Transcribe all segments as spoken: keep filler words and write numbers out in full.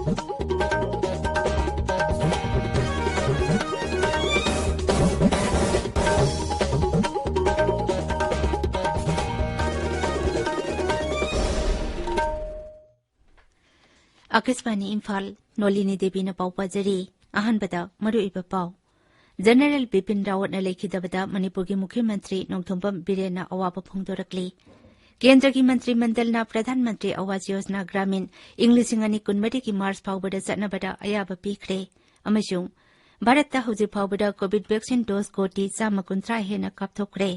ꯑꯥꯀꯥꯁꯕꯥꯅꯤ ꯏꯝꯐꯥꯜ, ꯅꯣꯂꯤꯅꯤ ꯗꯦꯕꯤꯅ ꯄꯥꯎ ꯄꯥꯖꯔꯤ꯫ ꯑꯍꯥꯟꯕꯗ ꯃꯔꯨꯑꯣꯏꯕ ꯄꯥꯎ꯫ ꯖꯦꯅꯔꯦꯜ ꯕꯤꯄꯤꯟ ꯔꯥꯋꯠꯅ ꯂꯩꯈꯤꯗꯕꯗ ꯃꯅꯤꯄꯨꯔꯒꯤ ꯃꯨꯈ꯭ꯌ ꯃꯟꯇ꯭ꯔꯤ ꯅꯣꯡꯊꯣꯝꯕꯝ ꯕꯤꯔꯦꯟꯅ ꯑꯋꯥꯕ ꯐꯣꯡꯗꯣꯔꯛꯂꯤ꯫ ꯀꯦꯟꯗ꯭ꯔꯒꯤ ꯃꯟꯇ꯭ꯔꯤ ꯃꯟꯗꯜꯅ ꯄ꯭ꯔꯙꯥꯟ ꯃꯟꯇ꯭ꯔꯤ ꯑꯋꯥꯖ ꯌꯣꯖꯅꯥ ꯒ꯭ꯔꯥꯃꯤꯟ ꯏꯪ ꯂꯤꯁꯤꯡ ꯑꯅꯤ ꯀꯨꯟꯃꯔꯤꯒꯤ ꯃꯥꯔꯆ ꯐꯥꯎꯕꯗ ꯆꯠꯅꯕꯗ ꯑꯌꯥꯕ ꯄꯤꯈ꯭ꯔꯦ꯫ ꯑꯃꯁꯨꯡ ꯚꯥꯔꯠꯇ ꯍꯧꯖꯤꯛ ꯐꯥꯎꯕꯗ ꯀꯣꯚꯤꯗ ꯚꯦꯛꯁꯤꯟ ꯗꯣꯁ ꯀꯣꯇꯤ ꯆꯥꯝꯃ ꯀꯨꯟꯊ꯭ꯔꯥ ꯍꯦꯟꯅ ꯀꯥꯞꯊꯣꯛꯈ꯭ꯔꯦ꯫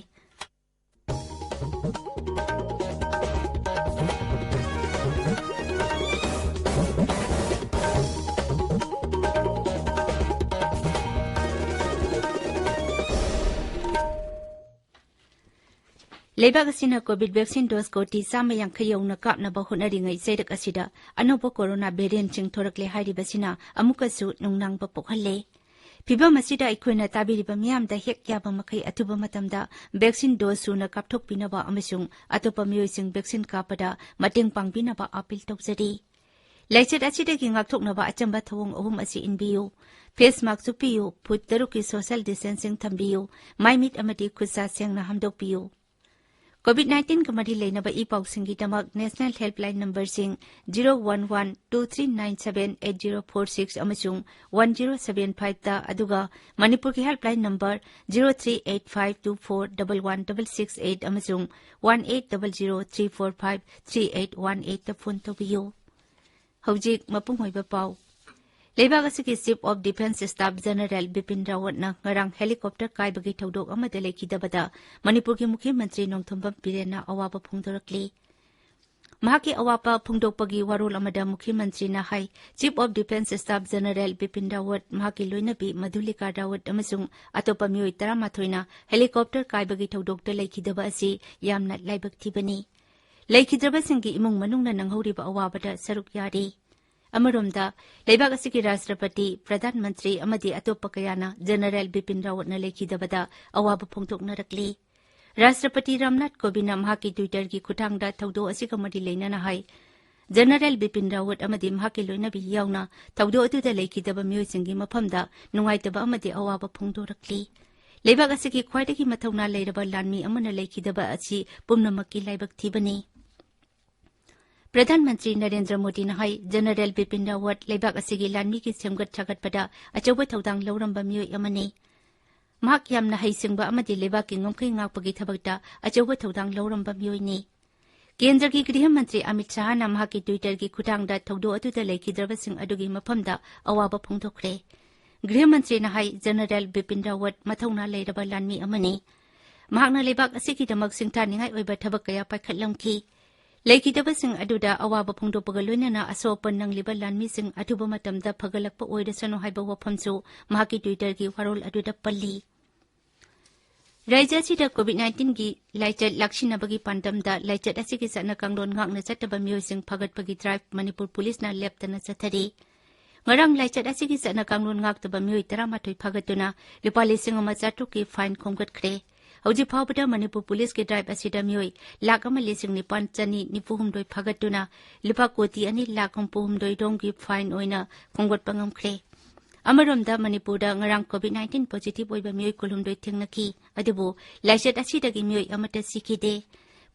ꯂꯩꯕꯥꯛ ꯑꯁꯤꯅ ꯀꯣꯚꯤꯗ ꯚꯦꯛꯁꯤꯟ ꯗꯣꯁ ꯀꯣꯇꯤ ꯆꯥꯝꯃ ꯌꯥꯡꯈꯩ ꯌꯧꯅ ꯀꯥꯞꯅꯕ ꯍꯣꯠꯅꯔꯤꯉꯩ ꯆꯩꯔꯛ ꯑꯁꯤꯗ ꯑꯅꯧꯕ ꯀꯣꯔꯣꯅꯥ ꯚꯦꯔꯤꯌꯦꯟꯠꯁꯤꯡ ꯊꯣꯔꯛꯂꯦ ꯍꯥꯏꯔꯤꯕꯁꯤꯅ ꯑꯃꯨꯛꯀꯁꯨ ꯅꯨꯡꯅꯥꯡꯕ ꯄꯣꯛꯍꯜꯂꯦ꯫ ꯐꯤꯚꯝ ꯑꯁꯤꯗ ꯑꯩꯈꯣꯏꯅ ꯇꯥꯕꯤꯔꯤꯕ ꯃꯤꯌꯥꯝꯗ ꯍꯦꯛ ꯌꯥꯕ ꯃꯈꯩ ꯑꯊꯨꯕ ꯃꯇꯝꯗ ꯚꯦꯛꯁꯤꯟ ꯗꯣꯁ ꯁꯨꯅ ꯀꯥꯞꯊꯣꯛꯄꯤꯅꯕ ꯑꯃꯁꯨꯡ ꯑꯇꯣꯞꯄ ꯃꯤꯑꯣꯏꯁꯤꯡ ꯚꯦꯛꯁꯤꯟ ꯀꯥꯞꯄꯗ ꯃꯇꯦꯡ ꯄꯥꯡꯕꯤꯅꯕ ꯑꯥꯄꯤꯜ ꯇꯧꯖꯔꯤ꯫ ꯂꯥꯏꯆꯠ ꯑꯁꯤꯗꯒꯤ ꯉꯥꯛꯊꯣꯛꯅꯕ ꯑꯆꯝꯕ ꯊꯧꯑꯣꯡ ꯑꯍꯨꯝ ꯑꯁꯤ ꯏꯟꯕꯤꯌꯨ꯫ ꯐꯦꯁ ꯃꯥꯁꯛ ꯎꯞꯄꯤꯌꯨ, ꯐꯨꯠ ꯇꯔꯨꯛꯀꯤ ꯁꯣꯁꯤꯌꯦꯜ ꯗꯤꯁꯇꯦꯟꯁꯤꯡ ꯊꯝꯕꯤꯌꯨ, ꯃꯥꯏ ꯃꯤꯠ ꯑꯃꯗꯤ ꯈꯨꯠ ꯁꯥ ꯁꯦꯡꯅ ꯍꯥꯝꯗꯣꯛꯄꯤꯌꯨ꯫ ꯀꯣꯚꯤꯗ ꯅꯥꯏꯟꯇꯤꯟꯒ ꯃꯔꯤ ꯂꯩꯅꯕ ꯏ ꯄꯥꯎꯁꯤꯡꯒꯤꯗꯃꯛ ꯅꯦꯁꯅꯦꯜ ꯍꯦꯜꯞꯂꯥꯏꯟ ꯅꯝꯕꯔꯁꯤꯡ zero one one two three nine seven eight zero four six ꯑꯃꯁꯨꯡ ꯋꯥꯟ ꯖꯤꯔꯣ ꯁꯚꯦꯟ ꯐꯥꯏꯚꯇ, ꯑꯗꯨꯒ ꯃꯅꯤꯄꯨꯔꯒꯤ helpline number zero three eight five two four double one double six eight ꯑꯃꯁꯨꯡ one eight double zero three four five three eight one ꯑꯩꯠꯇ phone ꯇꯧꯕꯤꯌꯨ꯫ ꯍꯧꯖꯤꯛ ꯃꯄꯨꯡ ꯑꯣꯏꯕ ꯄꯥꯎ꯫ ꯂꯩꯕꯥꯛ ꯑꯁꯤꯒꯤ chief of defence staff general Bipin ꯔꯥꯋꯠꯅ ꯉꯔꯥꯡ ꯍꯦꯂꯤꯀꯣꯞꯇꯔ ꯀꯥꯏꯕꯒꯤ ꯊꯧꯗꯣꯛ ꯑꯃꯗ ꯂꯩꯈꯤꯗꯕꯗ ꯃꯅꯤꯄꯨꯔꯒꯤ ꯃꯨꯈ꯭ꯌ ꯃꯟꯇ꯭ꯔꯤ ꯅꯣꯡꯊꯣꯝꯕꯝ ꯕꯤꯔꯦꯟꯅ ꯑꯋꯥꯕ ꯐꯣꯡꯗꯣꯔꯛꯂꯤ꯫ ꯃꯍꯥꯛꯀꯤ ꯑꯋꯥꯕ ꯐꯣꯡꯗꯣꯛꯄꯒꯤ ꯋꯥꯔꯣꯜ ꯑꯃꯗ ꯃꯨꯈ꯭ꯌ ꯃꯟꯇ꯭ꯔꯤꯅ ꯍꯥꯏ, chief of defence staff general Bipin Rawat, ꯃꯍꯥꯛꯀꯤ ꯂꯣꯏꯅꯕꯤ ꯃꯙꯨꯂꯤꯀꯥ ꯔꯥꯋꯠ ꯑꯃꯁꯨꯡ ꯑꯇꯣꯞꯄ ꯃꯤꯑꯣꯏ ꯇꯔꯥꯃꯥꯊꯣꯏꯅ ꯍꯦꯂꯤꯀꯣꯞꯇꯔ ꯀꯥꯏꯕꯒꯤ ꯊꯧꯗꯣꯛꯇ ꯂꯩꯈꯤꯗꯕ ꯑꯁꯤ ꯌꯥꯝꯅ ꯂꯥꯏꯕꯛ ꯊꯤꯕꯅꯤ꯫ ꯂꯩꯈꯤꯗ꯭ꯔꯕꯁꯤꯡꯒꯤ ꯏꯃꯨꯡ ꯃꯅꯨꯡꯅ ꯅꯪꯍꯧꯔꯤꯕ ꯑꯋꯥꯕꯗ ꯁꯔꯨꯛ ꯌꯥꯔꯤ꯫ ꯑꯃꯔꯣꯝꯗ, ꯂꯩꯕꯥꯛ ꯑꯁꯤꯒꯤ ꯔꯥꯁꯇ꯭ꯔꯄꯇꯤ, ꯄ꯭ꯔꯙꯥꯟ ꯃꯟꯇ꯭ꯔꯤ ꯑꯃꯗꯤ ꯑꯇꯣꯞꯄ ꯀꯌꯥꯅ ꯖꯦꯅꯔꯦꯜ ꯕꯤꯄꯤꯟ ꯔꯥꯋꯠꯅ ꯂꯩꯈꯤꯗꯕꯗ ꯑꯋꯥꯕ ꯐꯣꯡꯗꯣꯛꯅꯔꯛꯂꯤ꯫ ꯔꯥꯁꯇ꯭ꯔꯄꯇꯤ ꯔꯥꯝꯅꯥꯊ ꯀꯣꯕꯤꯟꯗꯅ ꯃꯍꯥꯛꯀꯤ ꯇ꯭ꯋꯤꯇꯔꯒꯤ ꯈꯨꯠꯊꯥꯡꯗ ꯊꯧꯗꯣꯛ ꯑꯁꯤꯒ ꯃꯔꯤ ꯂꯩꯅꯅ ꯍꯥꯏ, ꯖꯦꯅꯔꯦꯜ ꯕꯤꯄꯤꯟ ꯔꯥꯋꯠ ꯑꯃꯗꯤ ꯃꯍꯥꯛꯀꯤ ꯂꯣꯏꯅꯕꯤ ꯌꯥꯎꯅ ꯊꯧꯗꯣꯛ ꯑꯗꯨꯗ ꯂꯩꯈꯤꯗꯕ ꯃꯤꯑꯣꯏꯁꯤꯡꯒꯤ ꯃꯐꯝꯗ ꯅꯨꯡꯉꯥꯏꯇꯕ ꯑꯃꯗꯤ ꯑꯋꯥꯕ ꯐꯣꯡꯗꯣꯔꯛꯂꯤ꯫ ꯂꯩꯕꯥꯛ ꯑꯁꯤꯒꯤ ꯈ꯭ꯋꯥꯏꯗꯒꯤ ꯃꯊꯧꯅꯥ ꯂꯩꯔꯕ ꯂꯥꯟꯃꯤ ꯑꯃꯅ ꯂꯩꯈꯤꯗꯕ ꯑꯁꯤ ꯄꯨꯝꯅꯃꯛꯀꯤ ꯂꯥꯏꯕꯛ ꯊꯤꯕꯅꯤ꯫ ꯄ꯭ꯔꯙꯥꯟ ꯃꯟꯇ꯭ꯔꯤ ꯅꯔꯦꯟꯗ꯭ꯔ ꯃꯣꯗꯤꯅ ꯍꯥꯏ, ꯖꯦꯅꯔꯦꯜ ꯕꯤꯄꯤꯟ ꯔꯥꯋꯠ ꯂꯩꯕꯥꯛ ꯑꯁꯤꯒꯤ ꯂꯥꯟꯃꯤꯒꯤ ꯁꯦꯝꯒꯠ ꯁꯥꯒꯠꯄꯗ ꯑꯆꯧꯕ ꯊꯧꯗꯥꯡ ꯂꯧꯔꯝꯕ ꯃꯤꯑꯣꯏ ꯑꯃꯅꯤ꯫ ꯃꯍꯥꯛ ꯌꯥꯝꯅ ꯍꯩꯁꯤꯡꯕ ꯑꯃꯗꯤ ꯂꯩꯕꯥꯛꯀꯤ ꯉꯝꯈꯩ ꯉꯥꯛꯄꯒꯤ ꯊꯕꯛꯇ ꯑꯆꯧꯕ ꯊꯧꯗꯥꯡ ꯂꯧꯔꯝꯕ ꯃꯤꯑꯣꯏꯅꯤ꯫ ꯀꯦꯟꯗ꯭ꯔꯒꯤ ꯒ꯭ꯔꯤꯍ ꯃꯟꯇ꯭ꯔꯤ ꯑꯃꯤꯠ ꯁꯥꯍꯅ ꯃꯍꯥꯛꯀꯤ Twitter-ꯒꯤ ꯈꯨꯠꯊꯥꯡꯗ ꯊꯧꯗꯣꯛ ꯑꯗꯨꯗ ꯂꯩꯈꯤꯗ꯭ꯔꯕꯁꯤꯡ ꯑꯗꯨꯒꯤ ꯃꯐꯝꯗ ꯑꯋꯥꯕ ꯐꯣꯡꯗꯣꯛꯈ꯭ꯔꯦ꯫ ꯒ꯭ꯔꯤꯍ ꯃꯟꯇ꯭ꯔꯤꯅ ꯍꯥꯏ, ꯖꯦꯅꯔꯦꯜ ꯕꯤꯄꯤꯟ ꯔꯥꯋꯠ ꯃꯊꯧꯅꯥ ꯂꯩꯔꯕ ꯂꯥꯟꯃꯤ ꯑꯃꯅꯤ꯫ ꯃꯍꯥꯛꯅ ꯂꯩꯕꯥꯛ ꯑꯁꯤꯒꯤꯗꯃꯛ ꯁꯤꯡꯊꯥꯅꯤꯡꯉꯥꯏ ꯑꯣꯏꯕ ꯊꯕꯛ ꯀꯌꯥ ꯄꯥꯏꯈꯠꯂꯝꯈꯤ꯫ ꯂꯩꯈꯤꯗꯕꯁꯤꯡ ꯑꯗꯨꯗ ꯑꯋꯥꯕ ꯐꯣꯡꯗꯣꯛꯄꯒ ꯂꯣꯏꯅꯅ ꯑꯁꯣꯛ ꯑꯄꯟ ꯅꯪꯂꯤꯕ ꯂꯥꯟꯃꯤꯁꯤꯡ ꯑꯊꯨꯕ ꯃꯇꯝꯗ ꯐꯒꯠꯂꯛꯄ ꯑꯣꯏꯔꯁꯅꯨ ꯍꯥꯏꯕ ꯋꯥꯐꯝꯁꯨ ꯃꯍꯥꯛꯀꯤ Twitter-ꯒꯤ ꯋꯥꯔꯣꯜ ꯑꯗꯨꯗ ꯄꯜꯂꯤ꯫ ꯔꯥꯖ꯭ꯌ ꯑꯁꯤꯗ COVID nineteen-ꯒꯤ ꯂꯥꯏꯆꯠ ꯂꯥꯛꯁꯤꯟꯅꯕꯒꯤ ꯄꯥꯟꯗꯝꯗ ꯂꯥꯏꯆꯠ ꯑꯁꯤꯒꯤ ꯆꯠꯅ ꯀꯥꯡꯂꯣꯟ ꯉꯥꯛꯅ ꯆꯠꯇꯕ ꯃꯤꯑꯣꯏꯁꯤꯡ ꯐꯒꯠꯄꯒꯤ drive ꯃꯅꯤꯄꯨꯔ ꯄꯨꯂꯤꯁꯅ ꯂꯦꯞꯇꯅ ꯆꯠꯊꯔꯤ꯫ ꯉꯔꯥꯡ ꯂꯥꯏꯆꯠ ꯑꯁꯤꯒꯤ ꯆꯠꯅ ꯀꯥꯡꯂꯣꯟ ꯉꯥꯛꯇꯕ ꯃꯤꯑꯣꯏ ꯇꯔꯥꯃꯥꯊꯣꯏ ꯐꯥꯒꯠꯇꯨꯅ ꯂꯨꯄꯥ ꯂꯤꯁꯤꯡ ꯑꯃ ꯆꯥꯇ꯭ꯔꯨꯛꯀꯤ fine ꯈꯣꯝꯒꯠꯈ꯭ꯔꯦ꯫ ꯍꯧꯖꯤꯛ ꯐꯥꯎꯕꯗ ꯃꯅꯤꯄꯨꯔ ꯄꯨꯂꯤꯁꯀꯤ drive ꯑꯁꯤꯗ ꯃꯤꯑꯣꯏ ꯂꯥꯈ ꯑꯃ ꯂꯤꯁꯤꯡ ꯅꯤꯄꯥꯟ ꯆꯅꯤ ꯅꯤꯐꯨ ꯍꯨꯝꯗꯣꯏ ꯐꯥꯒꯠꯇꯨꯅ ꯂꯨꯄꯥ ꯀꯣꯇꯤ ꯑꯅꯤ ꯂꯥꯈ ꯍꯨꯝꯐꯨ ꯍꯨꯝꯗꯣꯏ ꯔꯣꯝꯒꯤ fine ꯑꯣꯏꯅ ꯈꯣꯝꯒꯠꯄ ꯉꯝꯈ꯭ꯔꯦ꯫ ꯑꯃꯔꯣꯝꯗ ꯃꯅꯤꯄꯨꯔꯗ ꯉꯔꯥꯡ COVID nineteen positive ꯑꯣꯏꯕ ꯃꯤꯑꯣꯏ ꯀꯨꯟꯍꯨꯝꯗꯣꯏ ꯊꯦꯡꯅꯈꯤ, ꯑꯗꯨꯕꯨ ꯂꯥꯏꯆꯠ ꯑꯁꯤꯗꯒꯤ ꯃꯤꯑꯣꯏ ꯑꯃꯠꯇ ꯁꯤꯈꯤꯗꯦ꯫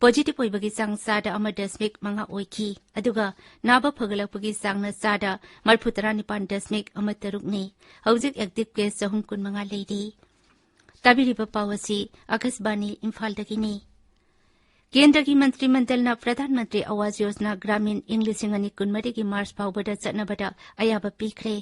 Positive ꯑꯣꯏꯕꯒꯤ ꯆꯥꯡ ꯆꯥꯗ ꯑꯃ ꯗꯁꯃꯤꯛ ꯃꯉꯥ ꯑꯣꯏꯈꯤ, ꯑꯗꯨꯒ ꯅꯥꯕ ꯐꯒꯠꯂꯛꯄꯒꯤ ꯆꯥꯡꯅ ꯆꯥꯗ ꯃꯔꯐꯨ ꯇꯔꯥꯅꯤꯄꯥꯟ ꯗꯁꯃꯤꯛ ꯑꯃ ꯇꯔꯨꯛꯅꯤ꯫ ꯍꯧꯖꯤꯛ active case ꯆꯍꯨꯝ ꯀꯨꯟꯃꯉꯥ ꯂꯩꯔꯤ꯫ ꯇꯥꯕꯤꯔꯤꯕ ꯄꯥꯎ ꯑꯁꯤ ꯑꯀꯥꯁꯕꯥꯅꯤ ꯏꯝꯐꯥꯜꯗꯒꯤꯅꯤ꯫ ꯀꯦꯟꯗ꯭ꯔꯒꯤ ꯃꯟꯇ꯭ꯔꯤ ꯃꯟꯗꯜꯅ ꯄ꯭ꯔꯙꯥꯟ ꯃꯟꯇ꯭ꯔꯤ ꯑꯋꯥꯖ ꯌꯣꯖꯅꯥ ꯒ꯭ꯔꯥꯃꯤꯟ ꯏꯪ ꯂꯤꯁꯤꯡ ꯑꯅꯤ ꯀꯨꯟꯃꯔꯤꯒꯤ ꯃꯥꯔꯆ ꯐꯥꯎꯕꯗ ꯆꯠꯅꯕꯗ ꯑꯌꯥꯕ ꯄꯤꯈ꯭ꯔꯦ꯫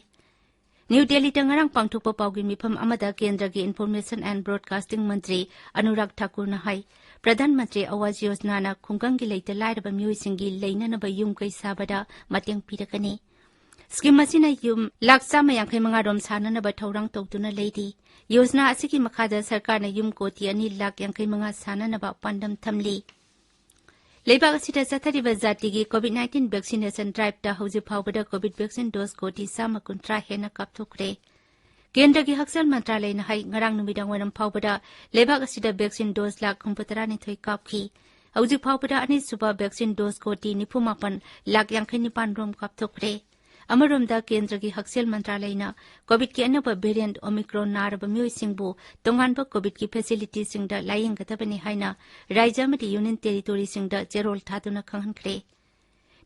ꯅ꯭ꯌꯨ ꯗꯦꯜꯂꯤꯗ ꯉꯔꯥꯡ ꯄꯥꯡꯊꯣꯛꯄ ꯄꯥꯎꯒꯤ ꯃꯤꯐꯝ ꯑꯃꯗ ꯀꯦꯟꯗ꯭ꯔꯒꯤ Information and Broadcasting ꯃꯟꯇ꯭ꯔꯤ ꯑꯅꯨꯔꯥꯒ ꯊꯥꯀꯨꯔꯅ ꯍꯥꯏ, ꯄ꯭ꯔꯙꯥꯟ ꯃꯟꯇ꯭ꯔꯤ ꯑꯋꯥꯖ ꯌꯣꯖꯅꯥꯅ ꯈꯨꯡꯒꯪꯒꯤ ꯂꯩꯇ ꯂꯥꯏꯔꯕ ꯃꯤꯑꯣꯏꯁꯤꯡꯒꯤ ꯂꯩꯅꯅꯕ ꯌꯨꯝ ꯀꯩ ꯁꯥꯕꯗ ꯃꯇꯦꯡ ꯄꯤꯔꯒꯅꯤ꯫ Scheme ꯑꯁꯤꯅ ꯌꯨꯝ ꯂꯥꯈ ꯆꯥꯝꯃ ꯌꯥꯡꯈꯩ ꯃꯉꯥ ꯔꯣꯝ ꯁꯥꯅꯅꯕ ꯊꯧꯔꯥꯡ ꯇꯧꯗꯨꯅ ꯂꯩꯔꯤ꯫ ꯌꯣꯖꯅꯥ ꯑꯁꯤꯒꯤ ꯃꯈꯥꯗ ꯁꯔꯀꯥꯔꯅ ꯌꯨꯝ ꯀꯣꯇꯤ ꯑꯅꯤ ꯂꯥꯈ ꯌꯥꯡꯈꯩ ꯃꯉꯥ ꯁꯥꯅꯅꯕ ꯄꯥꯟꯗꯝ ꯊꯝꯂꯤ꯫ ꯂꯩꯕꯥꯛ ꯑꯁꯤꯗ ꯆꯠꯊꯔꯤꯕ ꯖꯥꯇꯤꯒꯤ COVID nineteen vaccination drive-ꯇ ꯍꯧꯖꯤꯛ ꯐꯥꯎꯕꯗ COVID vaccine dose ꯀꯣꯇꯤ ꯆꯥꯝꯃ ꯀꯨꯟꯊ꯭ꯔꯥ ꯍꯦꯟꯅ ꯀꯥꯞꯊꯣꯛꯈ꯭ꯔꯦ꯫ ꯀꯦꯟꯗ꯭ꯔꯒꯤ ꯍꯛꯁꯦꯜ ꯃꯟꯇ꯭ꯔꯥꯂꯌꯅ ꯍꯥꯏ, ꯉꯔꯥꯡ ꯅꯨꯃꯤꯗꯥꯡ ꯋꯥꯏꯔꯝ ꯐꯥꯎꯕꯗ ꯂꯩꯕꯥꯛ ꯑꯁꯤꯗ vaccine dose ꯂꯥꯈ ꯍꯨꯝꯐꯨ ꯇꯔꯥꯅꯤꯊꯣꯏ ꯀꯥꯞꯈꯤ꯫ ꯍꯧꯖꯤꯛ ꯐꯥꯎꯕꯗ ꯑꯅꯤꯁꯨꯕ vaccine dose ꯀꯣꯇꯤ ꯅꯤꯐꯨ ꯃꯥꯄꯟ ꯂꯥꯈ ꯌꯥꯡꯈꯩ ꯅꯤꯄꯥꯟ ꯔꯣꯝ ꯀꯥꯞꯊꯣꯛꯈ꯭ꯔꯦ꯫ ꯑꯃꯔꯣꯝꯗ, ꯀꯦꯟꯗ꯭ꯔꯒꯤ ꯍꯛꯁꯦꯜ ꯃꯟꯇ꯭ꯔꯥꯂꯌꯅ COVID-ꯀꯤ ꯑꯅꯧꯕ variant Omicron ꯅꯥꯔꯕ ꯃꯤꯑꯣꯏꯁꯤꯡꯕꯨ ꯇꯣꯉꯥꯟꯕ COVID-ꯀꯤ facilityꯁꯤꯡꯗ ꯂꯥꯌꯦꯡꯒꯗꯕꯅꯤ ꯍꯥꯏꯅ ꯔꯥꯖ꯭ꯌ ꯑꯃꯗꯤ Union Territoryꯁꯤꯡꯗ ꯆꯦꯔꯣꯜ ꯊꯥꯗꯨꯅ ꯈꯪꯍꯟꯈ꯭ꯔꯦ꯫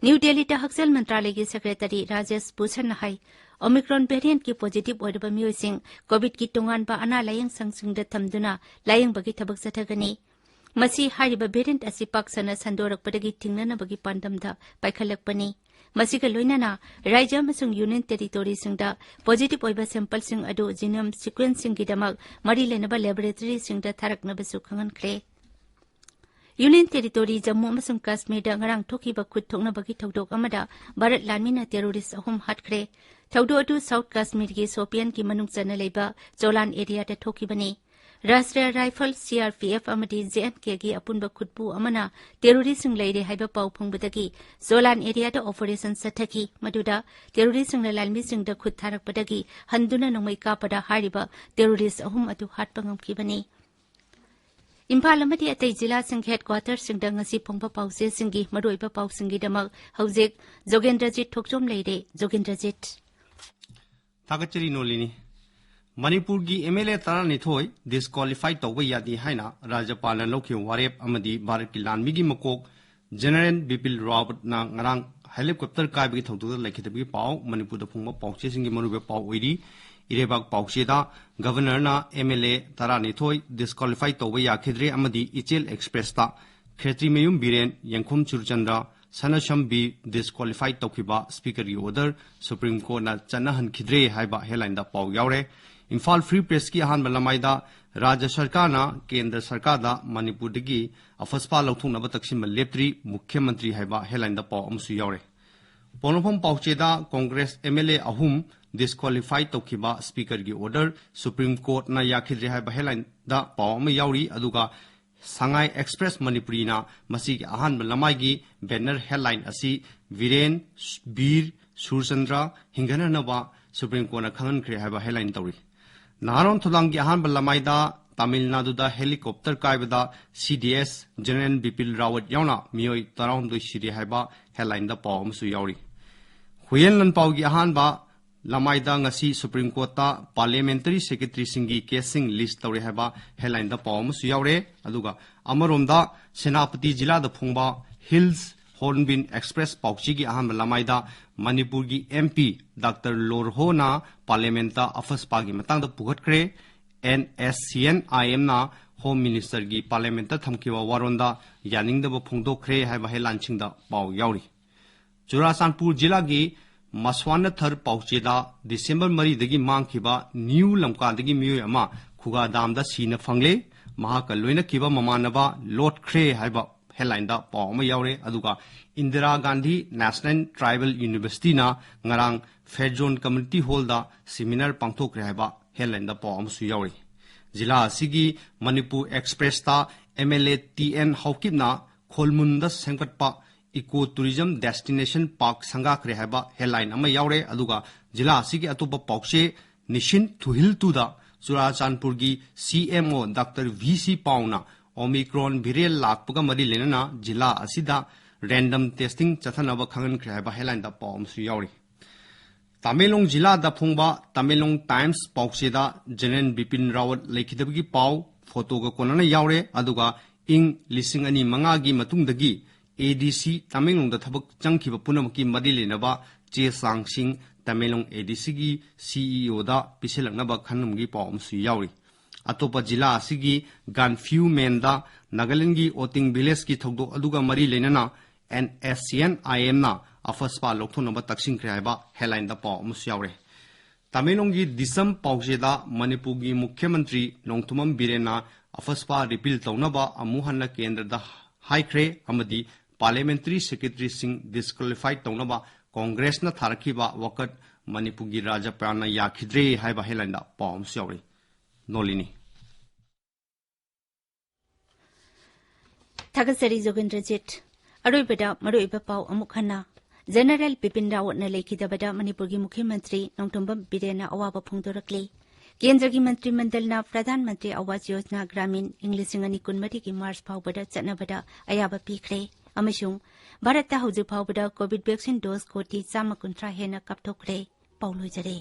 ꯅ꯭ꯌꯨ ꯗꯦꯜꯂꯤꯗ ꯍꯛꯁꯦꯜ ꯃꯟꯇ꯭ꯔꯥꯂꯌꯒꯤ secretary ꯔꯥꯖꯦꯁ ꯚꯨꯁꯟꯅ ꯍꯥꯏ, Omicron variant-ꯀꯤ positive ꯑꯣꯏꯔꯕ ꯃꯤꯑꯣꯏꯁꯤꯡ COVID-ꯀꯤ ꯇꯣꯉꯥꯟꯕ ꯑꯅꯥ ꯂꯥꯌꯦꯡ ꯁꯪꯁꯤꯡꯗ ꯊꯝꯗꯨꯅ ꯂꯥꯌꯦꯡꯕꯒꯤ ꯊꯕꯛ ꯆꯠꯊꯒꯅꯤ꯫ ꯃꯁꯤ ꯍꯥꯏꯔꯤꯕ variant ꯑꯁꯤ ꯄꯥꯛ ꯁꯟꯅ ꯁꯟꯗꯣꯔꯛꯄꯗꯒꯤ ꯊꯤꯡꯅꯅꯕꯒꯤ ꯄꯥꯟꯗꯝꯗ ꯄꯥꯏꯈꯠꯂꯛꯄꯅꯤ꯫ ꯃꯁꯤꯒ ꯂꯣꯏꯅꯅ ꯔꯥꯖ꯭ꯌ ꯑꯃꯁꯨꯡ Union Territoryꯁꯤꯡꯗ positive ꯑꯣꯏꯕ sampleꯁꯤꯡ ꯑꯗꯨ genome sequencingꯒꯤꯗꯃꯛ ꯃꯔꯤ ꯂꯩꯅꯕ laboratoryꯁꯤꯡꯗ ꯊꯥꯔꯛꯅꯕꯁꯨ ꯈꯪꯍꯟꯈ꯭ꯔꯦ꯫ Union Territory ꯖꯝꯃꯨ ꯑꯃꯁꯨꯡ ꯀꯥꯁꯃꯤꯔꯗ ꯉꯔꯥꯡ ꯊꯣꯛꯈꯤꯕ ꯈꯨꯠ ꯊꯣꯛꯅꯕꯒꯤ ꯊꯧꯗꯣꯛ ꯑꯃꯗ ꯚꯥꯔꯠ ꯂꯥꯟꯃꯤꯅ terrorist ꯑꯍꯨꯝ ꯍꯥꯠꯈ꯭ꯔꯦ꯫ ꯊꯧꯗꯣꯛ ꯑꯗꯨ South Kashmirꯒꯤ ꯁꯣꯄꯤꯌꯥꯟꯒꯤ ꯃꯅꯨꯡ ꯆꯟꯅ ꯂꯩꯕ ꯆꯣꯂꯥꯟ areaꯗ ꯊꯣꯛꯈꯤꯕꯅꯤ꯫ Rashtriya Rifle, C R P F ꯑꯃꯗꯤ J and Kꯒꯤ ꯑꯄꯨꯟꯕ ꯈꯨꯠꯄꯨ ꯑꯃꯅ terroristꯁꯤꯡ ꯂꯩꯔꯦ ꯍꯥꯏꯕ ꯄꯥꯎ ꯐꯪꯕꯗꯒꯤ ꯆꯣꯂꯥꯟ areaꯗ operation ꯆꯠꯊꯈꯤ꯫ ꯃꯗꯨꯗ terroristꯁꯤꯡꯅ ꯂꯥꯟꯃꯤꯁꯤꯡꯗ ꯈꯨꯠ ꯊꯥꯔꯛꯄꯗꯒꯤ ꯍꯟꯗꯨꯅ ꯅꯣꯡꯃꯩ ꯀꯥꯞꯄꯗ ꯍꯥꯏꯔꯤꯕ terrorist ꯑꯍꯨꯝ ꯑꯗꯨ ꯍꯥꯠꯄ ꯉꯝꯈꯤꯕꯅꯤ꯫ ꯏꯝꯐꯥꯜ ꯑꯃꯗꯤ ꯑꯇꯩ ꯖꯤꯂꯥꯁꯤꯡꯒꯤ headquarterꯁꯤꯡꯗ ꯉꯁꯤ ꯐꯣꯡꯕ ꯄꯥꯎꯆꯦꯁꯤꯡꯒꯤ ꯃꯔꯨꯑꯣꯏꯕ ꯄꯥꯎꯁꯤꯡꯒꯤꯗꯃꯛ ꯍꯧꯖꯤꯛ ꯖꯣꯒꯦꯟꯗ꯭ꯔꯖꯤꯠ ꯊꯣꯛꯆꯣꯝ ꯂꯩꯔꯦ꯫ ꯖꯣꯒꯦꯟꯗ꯭ꯔꯖꯤꯠ꯫ ꯊꯥꯒꯠꯆꯔꯤ ꯅꯣꯂꯤꯅꯤ꯫ ꯃꯅꯤꯄꯨꯔꯒꯤ M L A ꯇꯔꯥꯅꯤꯊꯣꯏ disqualify ꯇꯧꯕ ꯌꯥꯗꯦ ꯍꯥꯏꯅ ꯔꯥꯖ꯭ꯌꯄꯥꯜꯅ ꯂꯧꯈꯤꯕ ꯋꯥꯔꯦꯞ ꯑꯃꯗꯤ ꯚꯥꯔꯠꯀꯤ ꯂꯥꯟꯃꯤꯒꯤ ꯃꯀꯣꯛ General ꯕꯤꯄꯤꯟ ꯔꯥꯋꯠꯅ ꯉꯔꯥꯡ helicopter ꯀꯥꯏꯕꯒꯤ ꯊꯧꯗꯣꯛꯇ ꯂꯩꯈꯤꯗꯕꯒꯤ ꯄꯥꯎ ꯃꯅꯤꯄꯨꯔꯗ ꯐꯣꯡꯕ ꯄꯥꯎꯆꯦꯁꯤꯡꯒꯤ ꯃꯔꯨꯑꯣꯏꯕ ꯄꯥꯎ ꯑꯣꯏꯔꯤ꯫ ꯏꯔꯩꯕꯥꯛ ꯄꯥꯎꯆꯦꯗ Governorꯅ M L A ꯇꯔꯥꯅꯤꯊꯣꯏ disqualify ꯇꯧꯕ ꯌꯥꯈꯤꯗ꯭ꯔꯦ ꯑꯃꯗꯤ ꯏꯆꯦꯜ Expressꯇ ꯈꯦꯇ꯭ꯔꯤꯃꯌꯨꯝ ꯕꯤꯔꯦꯟ, ꯌꯦꯡꯈꯨꯝ ꯁꯨꯔꯆꯟꯗ꯭ꯔ, ꯁꯅꯥꯁꯝ ꯕꯤꯔ disqualify ꯇꯧꯈꯤꯕ Speakerꯒꯤ order Supreme Courtꯅ ꯆꯠꯅꯍꯟꯈꯤꯗ꯭ꯔꯦ ꯍꯥꯏꯕ headlineꯗ ꯄꯥꯎ ꯌꯥꯎꯔꯦ꯫ ꯏꯝꯐꯥꯜ Free Pressꯀꯤ ꯑꯍꯥꯟꯕ ꯂꯃꯥꯏꯗ ꯔꯥꯖ꯭ꯌ ꯁꯔꯀꯥꯔꯅ ꯀꯦꯟꯗ꯭ꯔ ꯁꯔꯀꯥꯔꯗ ꯃꯅꯤꯄꯨꯔꯗꯒꯤ ꯑꯐꯁꯄꯥ ꯂꯧꯊꯣꯛꯅꯕ ꯇꯛꯁꯤꯟꯕ ꯂꯦꯞꯇ꯭ꯔꯤ ꯃꯨꯈ꯭ꯌ ꯃꯟꯇ꯭ꯔꯤ ꯍꯥꯏꯕ headlineꯗ ꯄꯥꯎ ꯑꯃꯁꯨ ꯌꯥꯎꯔꯦ꯫ ꯄꯣꯛꯅꯐꯝ ꯄꯥꯎꯆꯦꯗ Congress M L A ꯑꯍꯨꯝ disqualify ꯇꯧꯈꯤꯕ Speakerꯒꯤ order Supreme Courtꯅ ꯌꯥꯈꯤꯗ꯭ꯔꯦ ꯍꯥꯏꯕ headlineꯗ ꯄꯥꯎ ꯑꯃ ꯌꯥꯎꯔꯤ꯫ ꯑꯗꯨꯒ ꯁꯉꯥꯏ Express ꯃꯅꯤꯄꯨꯔꯤꯅ ꯃꯁꯤꯒꯤ ꯑꯍꯥꯟꯕ ꯂꯃꯥꯏꯒꯤ banner headline ꯑꯁꯤ ꯕꯤꯔꯦꯟ, ꯕꯤꯔ, ꯁꯨꯔꯆꯟꯗ꯭ꯔ ꯍꯤꯡꯒꯠꯍꯟꯅꯕ Supreme Courtꯅ ꯈꯪꯍꯟꯈ꯭ꯔꯦ ꯍꯥꯏꯕ headline ꯇꯧꯔꯤ꯫ ꯅꯍꯥꯔꯣꯜ ꯊꯧꯗꯥꯡꯒꯤ ꯑꯍꯥꯟꯕ ꯂꯃꯥꯏꯗ ꯇꯥꯃꯤꯜ ꯅꯥꯗꯨꯗ helicopter ꯀꯥꯏꯕꯗ C D S General Bipin ꯔꯥꯋꯠ ꯌꯥꯎꯅ ꯃꯤꯑꯣꯏ ꯇꯔꯥꯍꯨꯝꯗꯣꯏ ꯁꯤꯔꯦ ꯍꯥꯏꯕ headlineꯗ ꯄꯥꯎ ꯑꯃꯁꯨ ꯌꯥꯎꯔꯤ꯫ ꯍꯨꯌꯦꯟ ꯂꯥꯟꯄꯥꯎꯒꯤ ꯑꯍꯥꯟꯕ ꯂꯃꯥꯏꯗ ꯉꯁꯤ Supreme Courtꯇ parliamentary secretaryꯁꯤꯡꯒꯤ caseꯁꯤꯡ list ꯇꯧꯔꯦ ꯍꯥꯏꯕ headlineꯗ ꯄꯥꯎ ꯑꯃꯁꯨ ꯌꯥꯎꯔꯦ꯫ ꯑꯗꯨꯒ ꯑꯃꯔꯣꯝꯗ ꯁꯦꯅꯥꯄꯇꯤ ꯖꯤꯂꯥꯗ ꯐꯣꯡꯕ Hills Hornbill Express ꯄꯥꯎꯆꯦꯒꯤ ꯑꯍꯥꯟꯕ ꯂꯃꯥꯏꯗ ꯃꯅꯤꯄꯨꯔꯒꯤ M P Doctor ꯂꯣꯔꯍꯣꯅ parliamentꯇ ꯑꯐꯁꯄꯥꯒꯤ ꯃꯇꯥꯡꯗ ꯄꯨꯈꯠꯈ꯭ꯔꯦ꯫ N S C N I Mꯅ Home Ministerꯒꯤ parliamentꯇ ꯊꯝꯈꯤꯕ ꯋꯥꯔꯣꯟꯗ ꯌꯥꯅꯤꯡꯗꯕ ꯐꯣꯡꯗꯣꯛꯈ꯭ꯔꯦ ꯍꯥꯏꯕ headlineꯁꯤꯡꯗ ꯄꯥꯎ ꯌꯥꯎꯔꯤ꯫ ꯆꯨꯔꯥꯆꯥꯟꯄꯨꯔ ꯖꯤꯂꯥꯒꯤ ꯃꯁ꯭ꯋꯥꯅꯊꯔ ꯄꯥꯎꯆꯦꯗ December ꯃꯔꯤꯗꯒꯤ ꯃꯥꯡꯈꯤꯕ ꯅ꯭ꯌꯨ ꯂꯝꯀꯥꯗꯒꯤ ꯃꯤꯑꯣꯏ ꯑꯃ ꯈꯨꯒꯥ ꯗꯥꯝꯗ ꯁꯤꯅ ꯐꯪꯂꯦ꯫ ꯃꯍꯥꯛꯀ ꯂꯣꯏꯅꯈꯤꯕ ꯃꯃꯥꯟꯅꯕ ꯂꯣꯠꯈ꯭ꯔꯦ ꯍꯥꯏꯕ headlineꯗ ꯄꯥꯎ ꯑꯃ ꯌꯥꯎꯔꯦ꯫ ꯑꯗꯨꯒ ꯏꯟꯗꯤꯔꯥ ꯒꯥꯟꯙꯤ National Tribal Universityꯅ ꯉꯔꯥꯡ Fred Zone Community Hallꯗ seminar ꯄꯥꯡꯊꯣꯛꯈ꯭ꯔꯦ ꯍꯥꯏꯕ headlineꯗ ꯄꯥꯎ ꯑꯃꯁꯨ ꯌꯥꯎꯔꯤ꯫ ꯖꯤꯂꯥ ꯑꯁꯤꯒꯤ Manipur Expressꯇ M L A T N ꯍꯥꯎꯀꯤꯞꯅ ꯈꯣꯜꯃꯨꯟꯗ ꯁꯦꯝꯒꯠꯄ Eco Tourism Destination Park ꯁꯪꯒꯥꯈ꯭ꯔꯦ ꯍꯥꯏꯕ headline ꯑꯃ ꯌꯥꯎꯔꯦ꯫ ꯑꯗꯨꯒ ꯖꯤꯂꯥ ꯑꯁꯤꯒꯤ ꯑꯇꯣꯞꯄ ꯄꯥꯎꯆꯦ ꯅꯤꯁꯤꯟ ꯊꯨꯍꯤꯜ ꯇꯨꯗ ꯆꯨꯔꯥꯆꯥꯟꯄꯨꯔꯒꯤ C M O Doctor V C ꯄꯥꯎꯅ Omicron variant ꯂꯥꯛꯄꯒ ꯃꯔꯤ ꯂꯩꯅꯅ ꯖꯤꯂꯥ ꯑꯁꯤꯗ random testing ꯆꯠꯊꯅꯕ ꯈꯪꯍꯟꯈ꯭ꯔꯦ ꯍꯥꯏꯕ headlineꯗ ꯄꯥꯎ ꯑꯃꯁꯨ ꯌꯥꯎꯔꯤ꯫ ꯇꯃꯦꯡꯂꯣꯡ ꯖꯤꯂꯥꯗ ꯐꯣꯡꯕ ꯇꯃꯦꯡꯂꯣꯡ Times ꯄꯥꯎꯆꯦꯗ General ꯕꯤꯄꯤꯟ ꯔꯥꯋꯠ ꯂꯩꯈꯤꯗꯕꯒꯤ ꯄꯥꯎ ꯐꯣꯇꯣꯒ ꯀꯣꯟꯅꯅ ꯌꯥꯎꯔꯦ꯫ ꯑꯗꯨꯒ ꯏꯪ ꯂꯤꯁꯤꯡ ꯑꯅꯤ ꯃꯉꯥꯒꯤ ꯃꯇꯨꯡꯗꯒꯤ A D C ꯇꯃꯦꯡꯂꯣꯡꯗ ꯊꯕꯛ ꯆꯪꯈꯤꯕ ꯄꯨꯝꯅꯃꯛꯀꯤ ꯃꯔꯤ ꯂꯩꯅꯕ ꯆꯦ ꯆꯥꯡꯁꯤꯡ Tamenglong A D Cꯒꯤ C E Oꯗ ꯄꯤꯁꯤꯜꯂꯛꯅꯕ ꯈꯟꯅꯕꯒꯤ ꯄꯥꯎ ꯑꯃꯁꯨ ꯌꯥꯎꯔꯤ꯫ ꯑꯇꯣꯞꯄ ꯖꯤꯂꯥ ꯑꯁꯤꯒꯤ ꯒꯥꯟꯐ꯭ꯌꯨ ꯃꯦꯟꯗ ꯅꯥꯒꯥꯂꯦꯟꯗꯒꯤ ꯑꯣꯇꯤꯡ ꯚꯤꯂꯦꯖꯀꯤ ꯊꯧꯗꯣꯛ ꯑꯗꯨꯒ ꯃꯔꯤ ꯂꯩꯅꯅ N S C N I Mꯅ ꯑꯐꯁꯄꯥ ꯂꯧꯊꯣꯛꯅꯕ ꯇꯛꯁꯤꯟꯈ꯭ꯔꯦ ꯍꯥꯏꯕ headlineꯗ ꯄꯥꯎ ꯑꯃꯁꯨ ꯌꯥꯎꯔꯦ꯫ ꯇꯃꯦꯡꯂꯣꯡꯒꯤ ꯗꯤꯁꯝ ꯄꯥꯎꯆꯦꯗ ꯃꯅꯤꯄꯨꯔꯒꯤ ꯃꯨꯈ꯭ꯌ ꯃꯟꯇ꯭ꯔꯤ ꯅꯣꯡꯊꯣꯝꯕꯝ ꯕꯤꯔꯦꯟꯅ ꯑꯐꯁꯄꯥ repeal ꯇꯧꯅꯕ ꯑꯃꯨꯛ ꯍꯟꯅ ꯀꯦꯟꯗ꯭ꯔꯗ ꯍꯥꯏꯈ꯭ꯔꯦ ꯑꯃꯗꯤ parliamentary secretaryꯁꯤꯡ disqualify ꯇꯧꯅꯕ ꯀꯣꯡꯒ꯭ꯔꯦꯁꯅ ꯊꯥꯔꯛꯈꯤꯕ ꯋꯥꯀꯠ ꯃꯅꯤꯄꯨꯔꯒꯤ ꯔꯥꯖ꯭ꯌꯄꯥꯜꯅ ꯌꯥꯈꯤꯗ꯭ꯔꯦ ꯍꯥꯏꯕ headlineꯗ ꯄꯥꯎ ꯑꯃꯁꯨ ꯌꯥꯎꯔꯤ꯫ ꯅꯣꯂꯤꯅꯤ꯫ ꯊꯥꯒꯠꯆꯔꯤ ꯖꯣꯒꯦꯟꯗ꯭ꯔꯖꯤꯠ꯫ ꯑꯔꯣꯏꯕꯗ ꯃꯔꯨꯑꯣꯏꯕ ꯄꯥꯎ ꯑꯃꯨꯛ ꯍꯟꯅ꯫ ꯖꯦꯅꯔꯦꯜ ꯕꯤꯄꯤꯟ ꯔꯥꯋꯠꯅ ꯂꯩꯈꯤꯗꯕꯗ ꯃꯅꯤꯄꯨꯔꯒꯤ ꯃꯨꯈ꯭ꯌ ꯃꯟꯇ꯭ꯔꯤ ꯅꯣꯡꯊꯣꯝꯕꯝ ꯕꯤꯔꯦꯟꯅ ꯑꯋꯥꯕ ꯐꯣꯡꯗꯣꯔꯛꯂꯤ꯫ ꯀꯦꯟꯗ꯭ꯔꯒꯤ ꯃꯟꯇ꯭ꯔꯤ ꯃꯟꯗꯜꯅ ꯄ꯭ꯔꯙꯥꯟ ꯃꯟꯇ꯭ꯔꯤ ꯑꯋꯥꯖ ꯌꯣꯖꯅꯥ ꯒ꯭ꯔꯥꯃꯤꯟ ꯏꯪ ꯂꯤꯁꯤꯡ ꯑꯅꯤ ꯀꯨꯟꯃꯔꯤꯒꯤ ꯃꯥꯔꯆ ꯐꯥꯎꯕꯗ ꯆꯠꯅꯕꯗ ꯑꯌꯥꯕ ꯄꯤꯈ꯭ꯔꯦ ꯑꯃꯁꯨꯡ ꯚꯥꯔꯠꯇ ꯍꯧꯖꯤꯛ ꯐꯥꯎꯕꯗ ꯀꯣꯚꯤꯗ ꯚꯦꯛꯁꯤꯟ ꯗꯣꯁ ꯀꯣꯇꯤ ꯆꯥꯝꯃ ꯀꯨꯟꯊ꯭ꯔꯥ ꯍꯦꯟꯅ ꯀꯥꯞꯊꯣꯛꯈ꯭ꯔꯦ꯫ ꯄꯥꯎ ꯂꯣꯏꯖꯔꯦ꯫